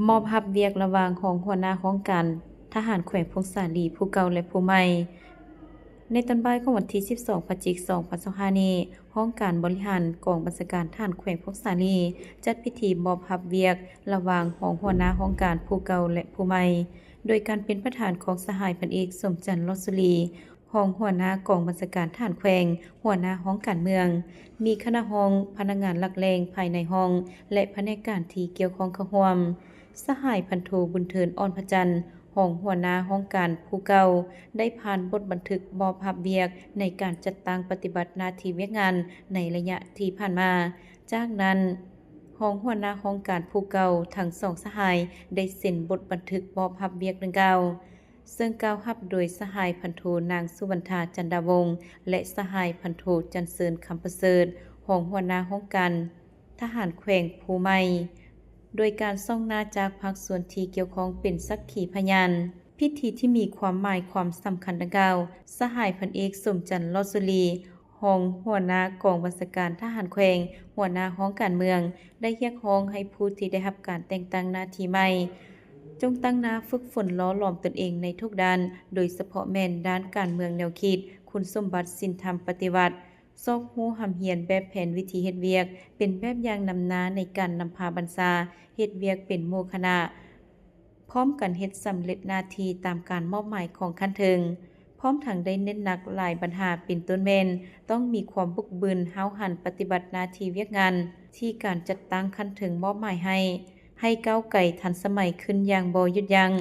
ມອບຮັບວຽກລະຫວ່າງຮອງຫົວໜ້າຫ້ອງການທະຫານແຂວງຜົ້ງສາລີຜູ້ເກົ່າ ແລະ ຜູ້ໃໝ່. ໃນຕອນບ່າຍຂອງວັນທີສິບສອງ ພະຈິກ ສອງພັນຊາວຫ້ານີ້, ຫ້ອງການບໍລິຫານກອງບັນຊາການທະຫານແຂວງຜົ້ງສາລີ ຈັດພິທີມອບຮັບວຽກລະຫວ່າງຮອງຫົວໜ້າຫ້ອງການຜູ້ເກົ່າ ແລະ ຜູ້ໃໝ່ ໂດຍການເປັນປະທານຂອງສະຫາຍພັນເອກ ສົມຈັນ ຫຼອດສຸລີ ຮອງຫົວໜ້າກອງບັນຊາການທະຫານແຂວງ, ຫົວໜ້າຫ້ອງການເມືອງ, ມີຄະນະຮອງ, ພະນັກງານຫຼັກແຫຼ່ງພາຍໃນຫ້ອງ ແລະ ພະແນກການທີ່ກ່ຽວຂ້ອງເຂົ້າຮ່ວມ. ສະຫາຍພັນໂທ ບຸນເທີນ ອ່ອນພະຈັນ ຮອງຫົວໜ້າຫ້ອງການຜູ້ເກົ່າ ໄດ້ຜ່ານບົດບັນທຶກມອບຮັບວຽກໃນການຈັດຕັ້ງປະຕິບັດໜ້າທີ່ວຽກງານໃນໄລຍະທີ່ຜ່ານມາ. ຈາກນັ້ນ, ຮອງຫົວໜ້າຫ້ອງການຜູ້ເກົ່າທັງສອງສະຫາຍ ໄດ້ເຊັນບົດບັນທຶກມອບຮັບວຽກດັ່ງກ່າວ, ເຊິ່ງກ່າວຮັບໂດຍສະຫາຍພັນໂທ ນາງ ສຸວັນທາ ຈັນດາວົງ ແລະ ສະຫາຍພັນໂທ ຈັນເຊີນ ຄຳປະເສີດ ຮອງຫົວໜ້າຫ້ອງການທະຫານແຂວງຜູ້ໃໝ່, ໂດຍການສ່ອງໜ້າຈາກພາກສ່ວນທີ່ກ່ຽວຂ້ອງເປັນສັກຂີພະຍານ. ພິທີທີ່ມີຄວາມໝາຍຄວາມສຳຄັນດັ່ງກ່າວ, ສະຫາຍພັນເອກ ສົມຈັນ ຫຼອດສຸລີ ຮອງຫົວໜ້າກອງບັນຊາການທະຫານແຂວງ, ຫົວໜ້າຫ້ອງການເມືອງ ໄດ້ຮຽກຮ້ອງໃຫ້ຜູ້ທີ່ໄດ້ຮັບການແຕ່ງຕັ້ງໜ້າທີ່ໃໝ່ ຈົ່ງຕັ້ງໜ້າຝຶກຝົນຫຼໍ່ຫຼອມຕົນເອງໃນທຸກດ້ານ, ໂດຍສະເພາະແມ່ນດ້ານການເມືອງແນວຄິດ, ຄຸນສົມບັດ, ສິນທຳປະຕິວັດ, ຊອກຮູ້ຮ່ຳຮຽນແບບແຜນວິທີເຮັດວຽກ, ເປັນແບບຢ່າງນຳໜ້າໃນການນຳພາບັນຊາ, ເຮັດວຽກເປັນໝູ່ຄະນະ, ພ້ອມກັນເຮັດສຳເລັດໜ້າທີ່ຕາມການມອບໝາຍຂອງຂັ້ນເທິງ, ພ້ອມທັງໄດ້ເນັ້ນໜັກຫຼາຍບັນຫາ ເປັນຕົ້ນແມ່ນ ຕ້ອງມີຄວາມບຸກບຶນຫ້າວຫັນປະຕິບັດໜ້າທີ່ວຽກງານທີ່ການຈັດຕັ້ງຂັ້ນເທິງມອບໝາຍໃຫ້, ໃຫ້ກ້າວໄກທັນສະໄໝຂຶ້ນຢ່າງບໍ່ຢຸດຢັ້ງ.